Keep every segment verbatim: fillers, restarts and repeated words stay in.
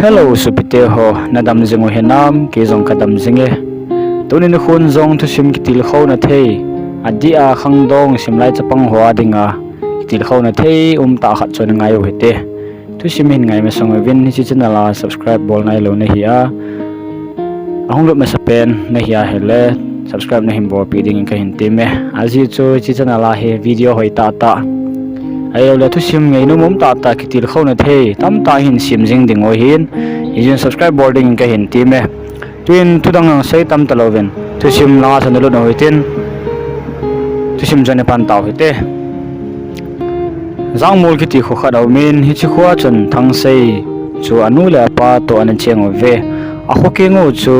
Hello sopite ho, nadam jing u hinam? Kei jong kadam jinge. Tuni nikhon jong thusim kitilkhouna thei, adeh a khangdong simlai chapang ho dinga kitilkhouna thei umtah khat chu ngai u hite. Thusim hin ngai masang uvin, hiche channel a subscribe bol nailou nahi a, ahung lut masapen nahi ahile, subscribe nahin bolpeh dingin kahin temme. Ajeh chu hiche channel a hi video hoitah tah, ahiloule thusim ngainom umtah tah, kitilkhouna thei tamtah hin sem jing ding u ahin, hijeh in subscribe bol dingin kahin temme. Tuin thudang jong sei tam talouvin, thusim langa chu nalut u hitin, thusim chu napan tau hite. Jangmol kiti kho khat aumin, hiche khoa chun Thangsei chu anu le apa toh ana cheng uve. Akho keng u chu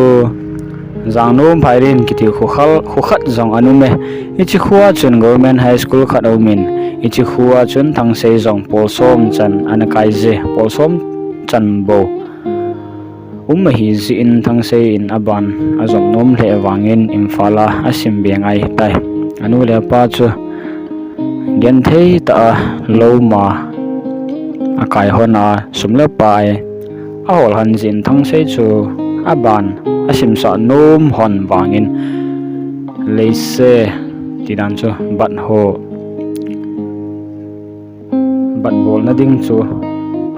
Jangnom Phairin kiti kho khat jong ana ume. Hiche khoa chun Government High School khat aumin, hiche khoa chun Thangsei jong pol som chan ana kaije, pol som chan bou um ahi jeh in Thangsei in aban ajom nom lheh vangin Imphal a asim be ngai ahitai. Anu le apa chu genthei tah a louma akai lhon a, sum le pai ahol lhon jeh in Thangsei chu aban asimsah nom lhon vangin, leise tidan chu bat ho, bat bolna ding chu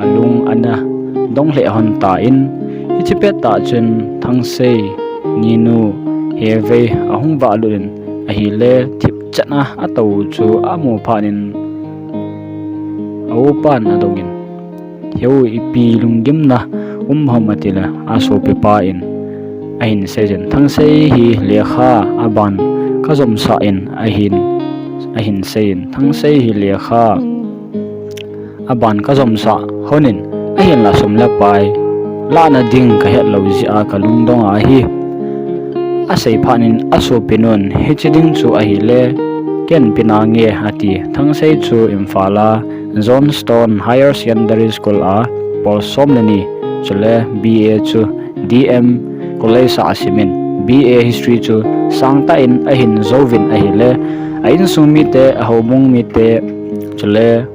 alung ana dong lheh lhon tan, hiche pettah chun Thangsei ninu Hevei ahung vahlut in ahile, thipchet a atou chu amu phatnin a-upan adongin, Heu, ipi lunggimna um ham, atile asopipa in ahin seijin, Thangsei hi lekha aban kajomsah in ahin, ahin seiyin, Thangsei hi lekha aban kajomsah lhonin, ahinla sum le pai lahna ding kahet lou jeh a kalungdong ahi. Asei phatnin asopinun, Hiche ding chu ahile ken pe nange, ati. Thangsei chu Imphal a Johnstone Higher Secondary School a pol som le ni, chule B A chu D M College a asimin, B A History chu sangtah in ahin jouvin ahile, a insung mite, a houbung mite, chule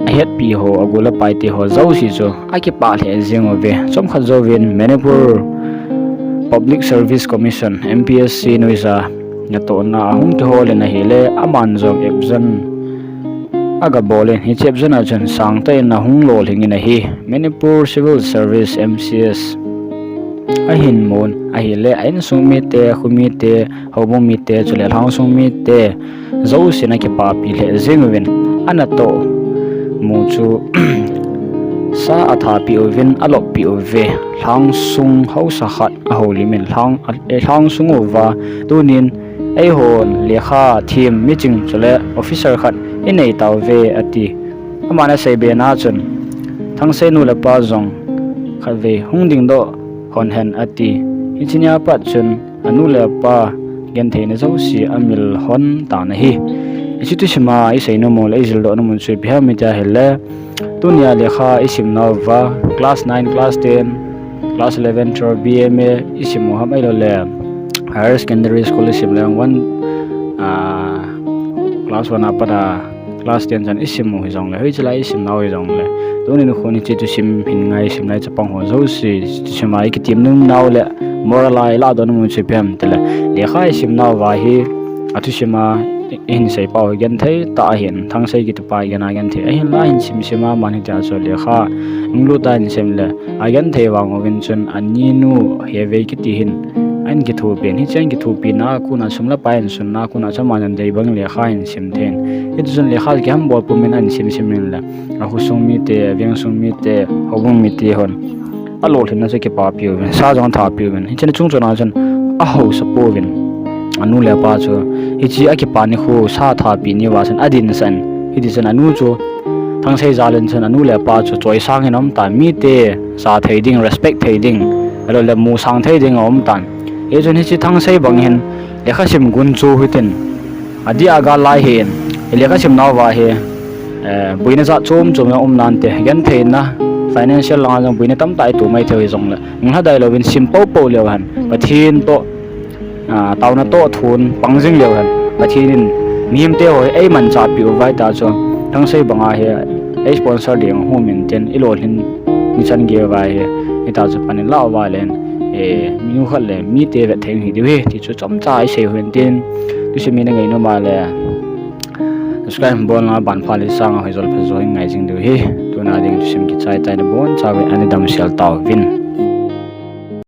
ahetpi ho, agol apaite ho jouse chu akipah lheh jeng uve. Chomkhat jouvin Manipur Public Service Commission, M P S C, noija natohna ahung kihol in ahile, aman jong absent agabol in, hiche absent a chun sangtah in ahung lolhing in ahi. Manipur Civil Service, M C S, ahin mun ahile, a insung mite, kho mite, houbung mite, chule lhangsung mite jousen akipapi lheh jeng uvin, anatoh mu chu sa athapi uvin, aloppeh uve. Lhangsung haosa khat ahoulimin, lhang, eh, lhangsung uva tunin eihon lekha them miching chule officer khat inei tauve, ati. Aman asei bena chun, Thangsei nu le pa jong khatvei hung dingdoh lhon hen, ati. Hiche nia pat chun anu le apa gentheina jouse amil lhon tan ahi. Hiche thusima isei nom u le ijildoh nom u chu ipi ham iti ahile, tunia lekha isimnauva, class nine, class ten, class eleven, twelve, B M A isim u ham, ahiloule Higher Secondary School isim le one, ah, class one a pat a class ten chan isim u hijongle, hoiche lai isimnau hijongle, tuni nikhon hiche thusim hin ngai simlai chapang ho jouse, thusima ikitem nomnau le moral a ilahdoh nom u chu ipi ham itile, lekha isimnauva hi athusima ihin seipau hi genthei tah ahin, Thangsei kitipa gena genthei ahinla, ahin simsim a, aman hitia chu lekha lunglut a ahin sim le, agenthei vang uvin chun aninu Hevei kiti hin ahin kithopin, hiche ahin kithopina a kona sum le pai ahin sunna a kona chu aman adei bang lekha ahin sim thei in, hitichun lekha kihambol pumin ahin simsim in le, akhosung mite, avengsung mite, houbung mite hon alolhinna chu akipapi uvin, sa jong athapi uvin. Hiche chung chuna chun ahaosa pouvin, anu le apa chu hiche akipa nikho sa athapi niuva chun adinsah in, hitichun anu chu Thangsei jal in chun anu le apa chu choisang in aumtan, mite ja thei ding, respect thei ding, ahiloule musang thei ding aumtan. Hichun hiche Thangsei bang hin lekhasim gunchu hitin, adeh a gal lai hin, lekhasimnauva hi, eh, boina jat chom chom jong um nante, gentheina, financial langa jong boina tamtah ito maithei hijongle, nunglhadai louvin sim poupou leu hen, Pathen toh, ah, taona toh thon pang jing leu hen, Pathen in mihemte ho hi eimanchahpeh uva ahita chu, Thangsei banga hi ei sponsor ding hung um intin, ilolhin nichan gei uva hi, hita chu pan ilah uva leh, eh, minu khat le mite vet thei hi diu hi, ti chu chomcha isei u hintin, thusim hi na ngainom a leh subscribe bolna ban pha le sanga hoijol phajo hin ngai jing diu hi. Tuna ding thusim kichai chai na bonchauvin ana damsel tauvin.